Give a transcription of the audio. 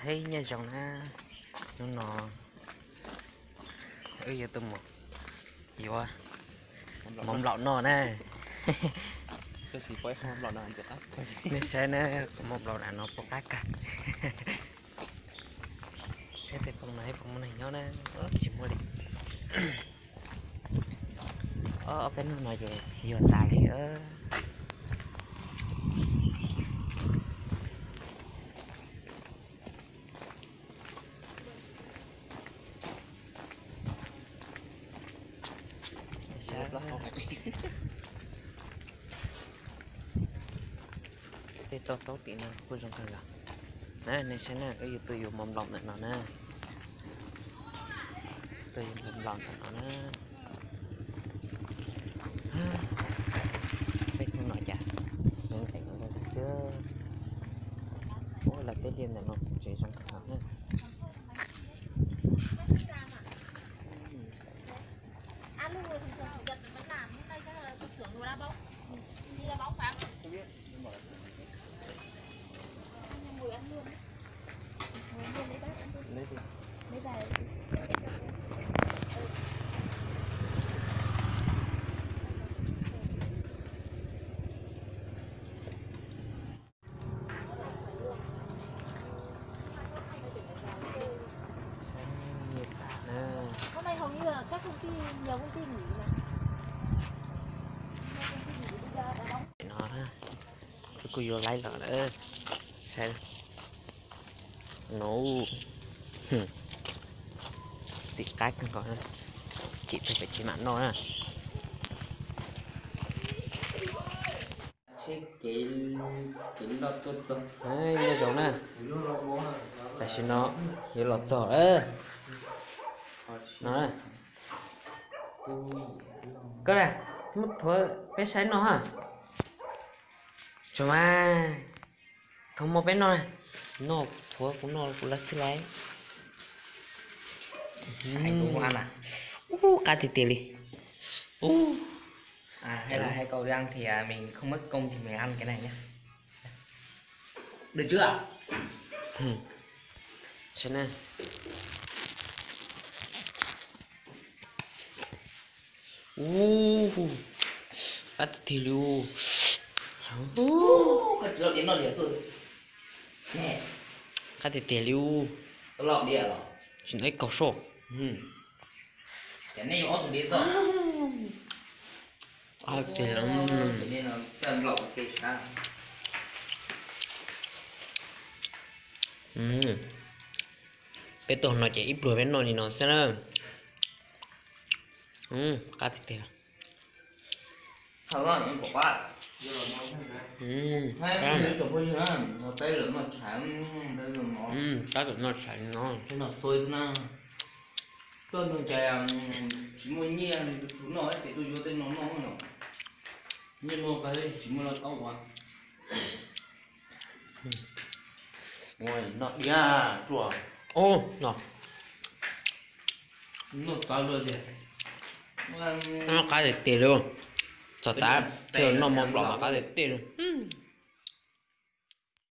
Hej, nyob zoo na, hnub no wb yuav tuaj mus yuav mov nplaum noj na. Nej saib na, qhov mov nplaum nram no puas qab kawg. Saib tej phooj no, phooj muaj neeg nyob na, tsis muaj li. Ob peb hnub no ces yuav tas li. Tej toj roob tim no kuj zoo kawg nkaus. Na, nej saib na, wb yuav tuaj yuav mov nplaum ntawm no na. Tuaj yuav mov nplaum ntawm no na. Peb hnub no cas nkees nkees li xwb. Ua lawv tej liaj ntawm no kuj tseem zoo kawg nkaus na. Saib nyiaj tas na. No, wb kuj yuav laib los lawm. Saib no, txim qab kawg nkaus, chim tag pem tsis mam noj na. Nyob zoo na, tam sim no yuav los txog lawm no. Koj na, muab thuav peb saib noj ha. Tsuas mas, thuav mov peb noj na. Noj, thuav kuv noj kuv lawv xwb lauj. Ub, qab tiag tiag li. Ub. Hay là hay cậu đi ăn thì à, mình không mất công thì mình ăn cái này nhá. Được chưa ạ? Saib na. Ub, qab tiag tiag li. Qab tiag tiag li. Tsis noj ib kaug soj. Peb tuaj no ces ib pluag peb noj li no xwb na. Qab tiag tiag. Qab, qab txawm noj tshais no. Tuaj no ces tsis muaj nyiaj, tus tshuav noj ces tuaj yuav tej no noj no. Nyiaj muaj tsis muaj los tau ua. Noj diab ruam. Noj qab tiag tiag li. Txog tas thiaj noj mov nplaum mas qab tiag tiag li.